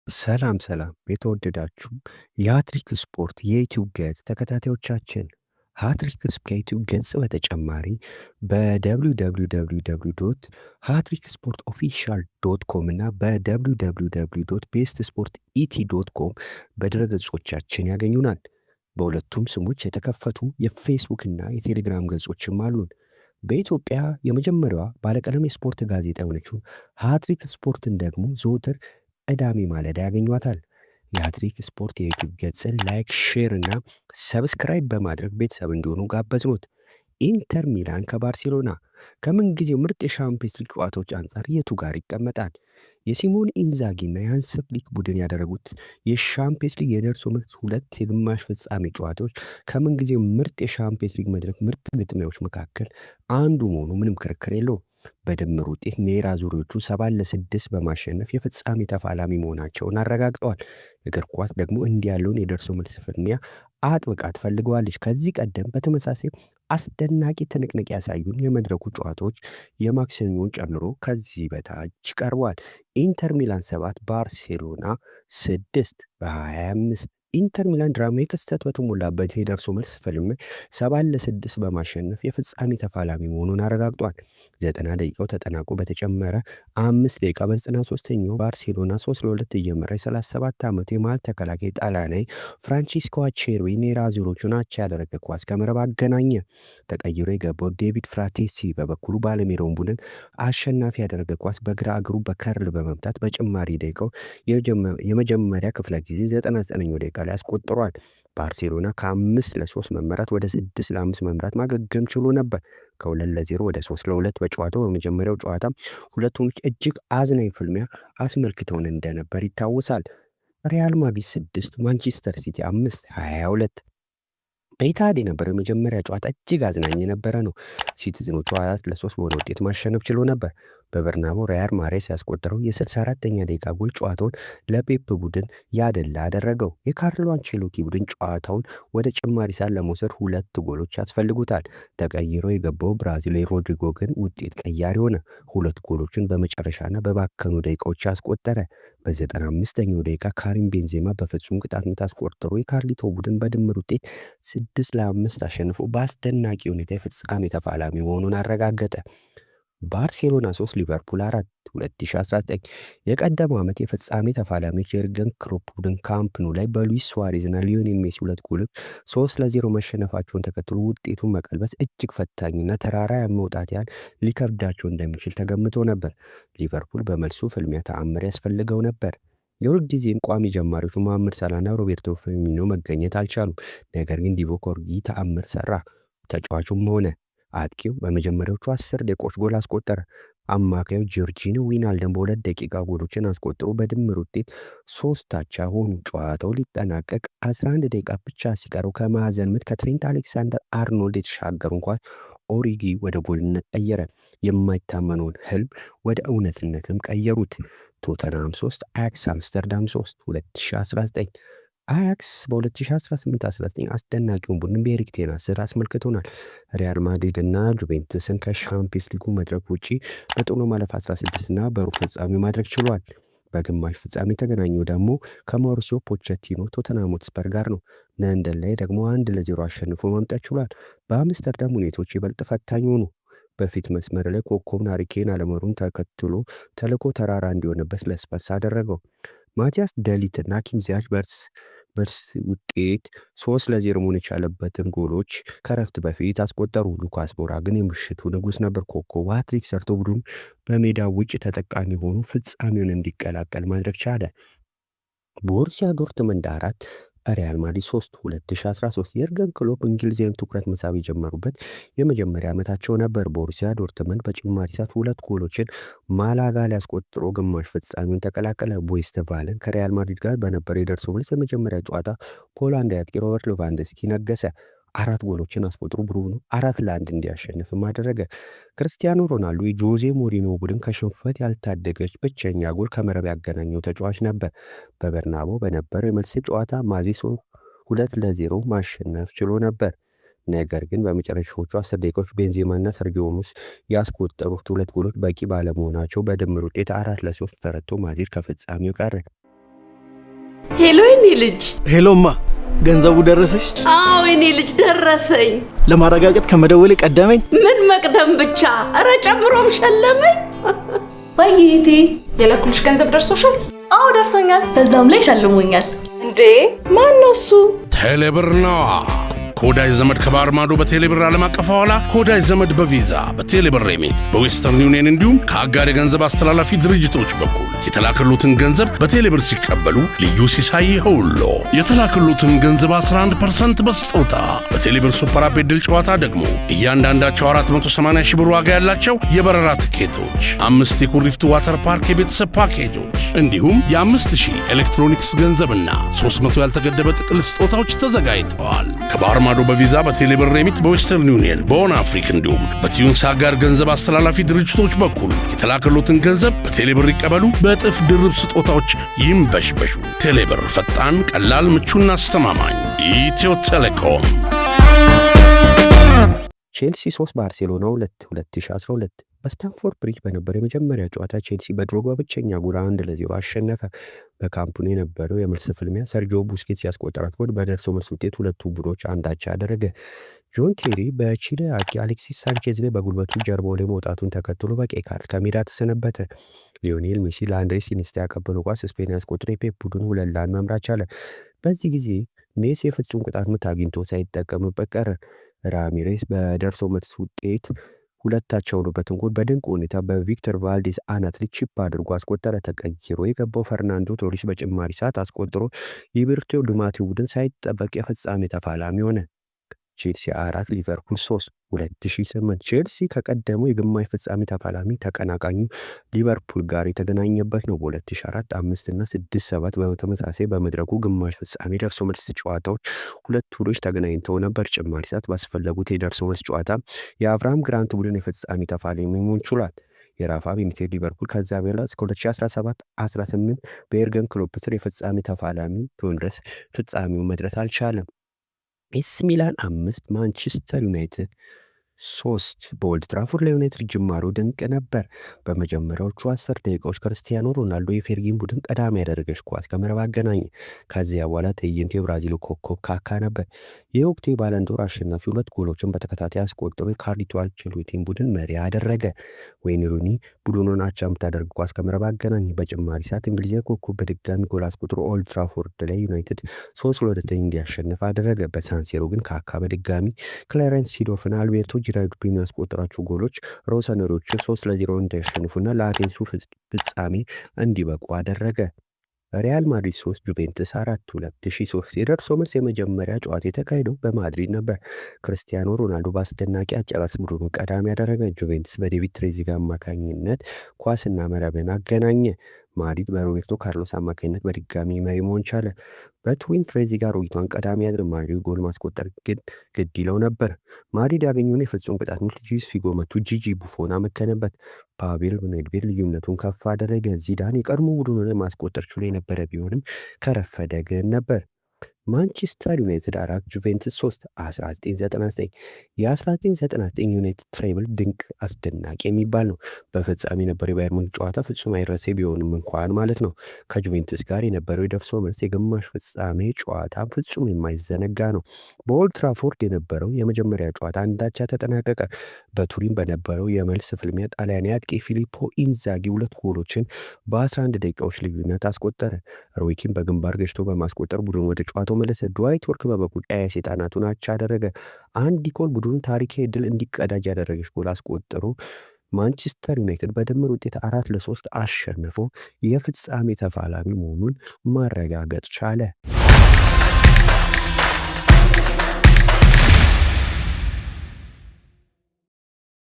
ሰላም ሰላም የተወደዳችሁ የሃትሪክ ስፖርት የዩቲዩብ ገጽ ተከታታዮቻችን፣ ሃትሪክ ከዩቲዩብ ገጽ በተጨማሪ በ www.hatriksportofficial.com እና በ www.bestsportet.com በድረ ገጾቻችን ያገኙናል። በሁለቱም ስሞች የተከፈቱ የፌስቡክ እና የቴሌግራም ገጾችም አሉን። በኢትዮጵያ የመጀመሪያዋ ባለቀለም የስፖርት ጋዜጣ የሆነችው ሃትሪክ ስፖርትን ደግሞ ዘወትር ቅዳሜ ማለዳ ያገኟታል። የሃትሪክ ስፖርት የዩቲዩብ ገጽን like፣ share እና subscribe በማድረግ ቤተሰብ እንዲሆኑ ጋበዝኖት። ኢንተር ሚላን ከባርሴሎና ከምንጊዜው ምርጥ የሻምፒዮንስ ሊግ ጨዋታዎች አንጻር የቱ ጋር ይቀመጣል? የሲሞን ኢንዛጊ እና የሃንስ ፍሊክ ቡድን ያደረጉት የሻምፒዮንስ ሊግ የደርሶ መልስ ሁለት የግማሽ ፍጻሜ ጨዋታዎች ከምንጊዜው ምርጥ የሻምፒዮንስ ሊግ መድረክ ምርጥ ግጥሚያዎች መካከል አንዱ መሆኑ ምንም ክርክር የለውም። በድምር ውጤት ኔራዙሪዎቹ 7-6 በማሸነፍ የፍጻሜ ተፋላሚ መሆናቸውን አረጋግጠዋል። እግር ኳስ ደግሞ እንዲህ ያለውን የደርሶ መልስ ፍልሚያ አጥብቃ ትፈልገዋለች። ከዚህ ቀደም በተመሳሳይ አስደናቂ ትንቅንቅ ያሳዩን የመድረኩ ጨዋታዎች የማክሰኞን ጨምሮ ከዚህ በታች ቀርቧል። ኢንተር ሚላን 7 ባርሴሎና 6 በ25። ኢንተር ሚላን ድራማዊ ክስተት በተሞላበት የደርሶ መልስ ፍልሚያ 7-6 በማሸነፍ የፍጻሜ ተፋላሚ መሆኑን አረጋግጧል። 90 ደቂቃው ተጠናቆ በተጨመረ 5 ደቂቃ በ93ኛው ባርሴሎና 3-2 እየመራ የ37 ዓመቱ የመሃል ተከላካይ ጣሊያናዊ ፍራንቺስኮ አቼርቢ ኔራዙሪዎቹን አቻ ያደረገ ኳስ ከመረብ አገናኘ። ተቀይሮ የገባው ዴቪድ ፍራቴሲ በበኩሉ ባለሜዳውን ቡድን አሸናፊ ያደረገ ኳስ በግራ እግሩ በ curl በመምታት በጭማሪ ደቂቃው የመጀመሪያ ክፍለ ጊዜ 99ኛው ደቂቃ ላይ አስቆጥሯል። ባርሴሎና ከ5-3 መመራት ወደ 6-5 መምራት ማገገም ችሎ ነበር። ከ2-0 ወደ 3-2። በጨዋታው በመጀመሪያው ጨዋታ ሁለቱም እጅግ አዝናኝ ፍልሚያ አስመልክተውን እንደነበር ይታወሳል። ሪያል ማድሪድ 6 ማንቸስተር ሲቲ 5 22። በኢትሃድ የነበረው የመጀመሪያ ጨዋታ እጅግ አዝናኝ የነበረ ነው። ሲቲዝኖቹ 4-3 በሆነ ውጤት ማሸነፍ ችሎ ነበር። በበርናቦ ሪያድ ማሬስ ያስቆጠረው የ64ኛ ደቂቃ ጎል ጨዋታውን ለፔፕ ቡድን ያደላ አደረገው። የካርሎ አንቼሎቲ ቡድን ጨዋታውን ወደ ጭማሪ ሰዓት ለመውሰድ ሁለት ጎሎች ያስፈልጉታል። ተቀይሮ የገባው ብራዚላዊ ሮድሪጎ ግን ውጤት ቀያሪ ሆነ። ሁለት ጎሎችን በመጨረሻና በባከኑ ደቂቃዎች ያስቆጠረ። በ95ኛው ደቂቃ ካሪም ቤንዜማ በፍጹም ቅጣት ምት አስቆጥሮ የካርሊቶ ቡድን በድምር ውጤት 6-5 አሸንፎ በአስደናቂ ሁኔታ የፍጻሜ ተፋላሚ መሆኑን አረጋገጠ። ባርሴሎና 3 ሊቨርፑል 4 2019። የቀደመው ዓመት የፍጻሜ ተፋላሚዎች የርገን ክሎፕ ቡድን ካምፕ ኑ ላይ በሉዊስ ሱዋሬዝ እና ሊዮኔል ሜሲ ሁለት ጎሎች 3-0 መሸነፋቸውን ተከትሎ ውጤቱን መቀልበስ እጅግ ፈታኝና ተራራ መውጣት ያህል ሊከብዳቸው እንደሚችል ተገምቶ ነበር። ሊቨርፑል በመልሱ ፍልሚያ ተአምር ያስፈልገው ነበር። የሁልጊዜም ቋሚ ጀማሪዎቹ መሐመድ ሳላና ሮቤርቶ ፊርሚኖ መገኘት አልቻሉም። ነገር ግን ዲቮክ ኦሪጊ ተአምር ሰራ። ተጫዋቹም ሆነ አጥቂው በመጀመሪያዎቹ 10 ደቂቃዎች ጎል አስቆጠረ። አማካዩ ጆርጂኒዮ ዊናልደም በ2 ደቂቃ ጎሎችን አስቆጥሮ በድምር ውጤት 3 አቻ ሆኑ። ጨዋታው ሊጠናቀቅ 11 ደቂቃ ብቻ ሲቀረው ከማዕዘን ምት ከትሬንት አሌክሳንደር አርኖልድ የተሻገረውን ኳስ ኦሪጊ ወደ ጎልነት ቀየረ። የማይታመነውን ህልም ወደ እውነትነትም ቀየሩት። ቶተንሃም 3 አያክስ አምስተርዳም 3 2019። አያክስ በ2018-19 አስደናቂውን ቡድን በኤሪክ ቴን ሃግ ስር አስመልክቶናል። ሪያል ማድሪድ እና ጁቬንቱስን ከሻምፒዮንስ ሊጉ መድረክ ውጪ በጥሎ ማለፍ 16 እና በሩብ ፍጻሜ ማድረግ ችሏል። በግማሽ ፍጻሜ የተገናኘው ደግሞ ከማውሪሲዮ ፖቼቲኖ ቶተንሃም ሆትስፐር ጋር ነው። ለንደን ላይ ደግሞ 1-0 አሸንፎ ማምጣት ችሏል። በአምስተርዳም ሁኔታዎች ይበልጥ ፈታኝ ሆኑ። በፊት መስመር ላይ ኮከቡን ሃሪ ኬን አለመኖሩን ተከትሎ ተልዕኮ ተራራ እንዲሆንበት ለስፐርስ አደረገው። ማቲያስ ደሊት እና ሀኪም ዚያች በእርስ በርስ ውጤት 3-0 መሆን የቻለበትን ጎሎች ከረፍት በፊት አስቆጠሩ። ሉካስ ሞራ ግን የምሽቱ ንጉስ ነበር። ኮከቡ ሃትሪክ ሰርቶ ቡድኑ በሜዳ ውጭ ተጠቃሚ ሆኖ ፍጻሜውን እንዲቀላቀል ማድረግ ቻለ። ቦሩሲያ ዶርትመንድ 4 ሪያል ማድሪድ 3 2013። የርገን ክሎፕ እንግሊዝን ትኩረት መሳብ የጀመሩበት የመጀመሪያ ዓመታቸው ነበር። ቦሩሲያ ዶርትመንድ በጭማሪ ሰዓት ሁለት ጎሎችን ማላጋ ሊያስቆጥሮ ግማሽ ፍጻሜውን ተቀላቀለ። ቦይስተቫለን ከሪያል ማድሪድ ጋር በነበረው የደርሶ መልስ የመጀመሪያ ጨዋታ ፖላንድ አጥቂ ሮበርት ሌቫንዶስኪ ነገሰ። አራት ጎሎችን አስቆጥሮ ቡድኑ 4-1 እንዲያሸንፍም አደረገ። ክርስቲያኖ ሮናልዶ የጆዜ ሞሪኖ ቡድን ከሽንፈት ያልታደገች ብቸኛ ጎል ከመረብ ያገናኘው ተጫዋች ነበር። በበርናቦ በነበረው የመልስ ጨዋታ ማድሪድ 2-0 ማሸነፍ ችሎ ነበር። ነገር ግን በመጨረሻዎቹ 10 ደቂቃዎች ቤንዜማ እና ሰርጂዮ ራሞስ ያስቆጠሩት ሁለት ጎሎች በቂ ባለመሆናቸው በድምር ውጤት 4-3 ተረቶ ማድሪድ ከፍጻሜው ቀረ። Hello የኔ ልጅ። Hello እማ፣ ገንዘቡ ደረሰሽ? አዎ የኔ ልጅ ደረሰኝ። ለማረጋገጥ ከመደወሌ ቀደመኝ። ምን መቅደም ብቻ፣ እረ ጨምሮም ሸለመኝ። ወይ እህቴ፣ የላኩልሽ ገንዘብ ደርሶሻል? አዎ ደርሶኛል። በዛውም ላይ ሸልሞኛል። እንዴ፣ ማን ነው እሱ? ቴሌብር ነዋ። ከወዳጅ ዘመድ ከባህር ማዶ በቴሌብር ዓለም አቀፍ ሐዋላ፣ ከወዳጅ ዘመድ በቪዛ፣ በቴሌብር ሬሚት፣ በዌስተርን ዩኒየን እንዲሁም ከአጋር የገንዘብ አስተላላፊ ድርጅቶች በኩል የተላከሉትን ገንዘብ በቴሌብር ሲቀበሉ ልዩ ሲሳይ ይኸውሎ። የተላከሉትን ገንዘብ 11% በስጦታ፣ በቴሌብር super app የዕድል ጨዋታ ደግሞ እያንዳንዳቸው 480 ሺህ ብር ዋጋ ያላቸው የበረራ ትኬቶች፣ አምስት የኩሪፍቱ water park የቤተሰብ ፓኬጆች እንዲሁም የ5,000 ኤሌክትሮኒክስ ገንዘብና 300 ያልተገደበ ጥቅል ስጦታዎች ተዘጋጅተዋል። ከባህር ማዶ በቪዛ፣ በቴሌብር ሬሚት፣ በዌስተርን ዩኒየን፣ በኦን አፍሪክ እንዲሁም በቲዩንስ አጋር ገንዘብ አስተላላፊ ድርጅቶች በኩል የተላከሎትን ገንዘብ በቴሌብር ይቀበሉ። በእጥፍ ድርብ ስጦታዎች ይንበሽበሹ። ቴሌብር ፈጣን፣ ቀላል፣ ምቹና አስተማማኝ። ኢትዮ ቴሌኮም። ቼልሲ 3 ባርሴሎና 2 2012 በስታንፎርድ ብሪጅ በነበረው የመጀመሪያ ጨዋታ ቼልሲ በድሮግባ ብቸኛ ጎል 1-0 አሸነፈ። በካምፕ ኑ የነበረው የመልስ ፍልሚያ ሰርጂዮ ቡስኬትስ ያስቆጠራት ጎል በደርሶ መልስ ውጤት ሁለቱ ቡድኖች አንድ አቻ አደረገ። ጆን ቴሪ በቺሊ አጥቂ አሌክሲስ ሳንቼዝ ላይ በጉልበቱ ጀርባው ላይ መውጣቱን ተከትሎ በቀይ ካርድ ከሜዳ ተሰናበተ። ሊዮኔል ሜሲ ለአንድሬስ ኢኒስታ ያቀበለው ኳስ ስፔን አስቆጥሮ የፔፕ ቡድን 2-1 መምራት ቻለ። በዚህ ጊዜ ሜሲ የፍጹም ቅጣት ምት አግኝቶ ሳይጠቀምበት ቀረ። ራሚሬስ በደርሶ መልስ ውጤት ሁለት አቻ የሆኑበትን ጎል በድንቅ ሁኔታ በቪክተር ቫልዴስ አናት ላይ chip አድርጎ አስቆጠረ። ተቀይሮ የገባው ፈርናንዶ ቶሪስ በጭማሪ ሰዓት አስቆጥሮ የሮቤርቶ ዲ ማቴዎ ቡድን ሳይጠበቅ የፍጻሜ ተፋላሚ ሆነ። ቼልሲ 4 ሊቨርፑል 3 2008 ቼልሲ ከቀደመው የግማሽ ፍጻሜ ተፋላሚ ተቀናቃኙ ሊቨርፑል ጋር የተገናኘበት ነው። በ2004፣ 5 እና 6፣ 7 በተመሳሳይ በመድረኩ ግማሽ ፍጻሜ ደርሶ መልስ ጨዋታዎች ሁለቱ ቡድኖች ተገናኝተው ነበር። ጭማሪ ሰዓት ባስፈለጉት የደርሶ መልስ ጨዋታ የአብርሃም ግራንት ቡድን የፍጻሜ ተፋላሚ መሆን ችሏል። የራፋ ቤኒቴዝ ሊቨርፑል ከዚያ በኋላ እስከ 2017 18 በየርገን ክሎፕ ስር የፍጻሜ ተፋላሚ እስኪሆን ድረስ ፍጻሜው መድረስ አልቻለም። ኤሲ ሚላን 5 ማንቸስተር ዩናይትድ 3 በኦልድ ትራፎርድ ለዩናይትድ ጅማሮ ድንቅ ነበር። በመጀመሪያዎቹ 10 ደቂቃዎች ክርስቲያኖ ሮናልዶ የፌርጊን ቡድን ቀዳሚ ያደረገች ኳስ ከመረብ አገናኘ። ከዚያ በኋላ ትዕይንቱ የብራዚሉ ኮከብ ካካ ነበር። የወቅቱ የባለንዶር አሸናፊ ሁለት ጎሎችን በተከታታይ አስቆጥሮ የካርሊቶ አንቸሎቲን ቡድን መሪ አደረገ። ወይን ሩኒ ቡድኑን አቻ የምታደርግ ኳስ ከመረብ አገናኘ። በጭማሪ ሰዓት እንግሊዛዊ ኮከብ በድጋሚ ጎል አስቆጥሮ ኦልድ ትራፎርድ ላይ ዩናይትድ 3-2 እንዲያሸንፍ አደረገ። በሳንሲሮ ግን ካካ በድጋሚ ክላረንስ ሲዶርፍና አልቤርቶ ጂራርዶ ያስቆጠራቸው ጎሎች ሮሰነሮቹ 3-0 እንዲያሸንፉና ለአቴንሱ ፍጻሜ እንዲበቁ አደረገ። ሪያል ማድሪድ 3 ጁቬንትስ 4 2003 የደርሶ መልስ የመጀመሪያ ጨዋታ የተካሄደው በማድሪድ ነበር። ክርስቲያኖ ሮናልዶ በአስደናቂ አጨራረስ ቡድኑን ቀዳሚ ያደረገ። ጁቬንትስ በዴቪድ ትሬዚጋ አማካኝነት ኳስና መረብን አገናኘ። ማድሪድ በሮቤርቶ ካርሎስ አማካኝነት በድጋሚ መሪ መሆን ቻለ። በትዊን ትሬዚጋ አሮጊቷን ቀዳሚ ያድር ማድሪድ ጎል ማስቆጠር ግን ግድ ይለው ነበር። ማድሪድ ያገኘውን የፍጹም ቅጣት ምት ሉዊስ ፊጎ መቱ ጂጂ ቡፎን አመከነበት። ፓቬል ኔድቬድ ልዩነቱን ከፍ አደረገ። ዚዳን የቀድሞ ቡድኑን ማስቆጠር ችሎ የነበረ ቢሆንም ከረፈደ ግን ነበር። ማንቸስተር ዩናይትድ 4 ጁቬንትስ 3 1999 የ1999 ዩናይትድ treble ድንቅ አስደናቂ የሚባል ነው። በፍጻሜ የነበረው የባየር ሙኒክ ጨዋታ ፍጹም አይረሴ ቢሆንም እንኳን ማለት ነው። ከጁቬንትስ ጋር የነበረው የደርሶ መልስ የግማሽ ፍጻሜ ጨዋታ ፍጹም የማይዘነጋ ነው። በኦልድ ትራፎርድ የነበረው የመጀመሪያ ጨዋታ አንድ አቻ ተጠናቀቀ። በቱሪን በነበረው የመልስ ፍልሚያ ጣሊያናዊ አጥቂ ፊሊፖ ኢንዛጊ ሁለት ጎሎችን በ11 ደቂቃዎች ልዩነት አስቆጠረ። ሮይ ኪን በግንባር ገጭቶ በማስቆጠር ቡድኑ ወደ ጨዋታው መለሰ። ድዋይት ዮርክ በበኩል ቀይ ሰይጣናቱን አቻ አደረገ። አንዲ ኮል ቡድኑ ታሪካዊ ድል እንዲቀዳጅ ያደረገች ጎል አስቆጥሮ ማንቸስተር ዩናይትድ በድምር ውጤት 4-3 አሸንፎ የፍጻሜ ተፋላሚ መሆኑን ማረጋገጥ ቻለ።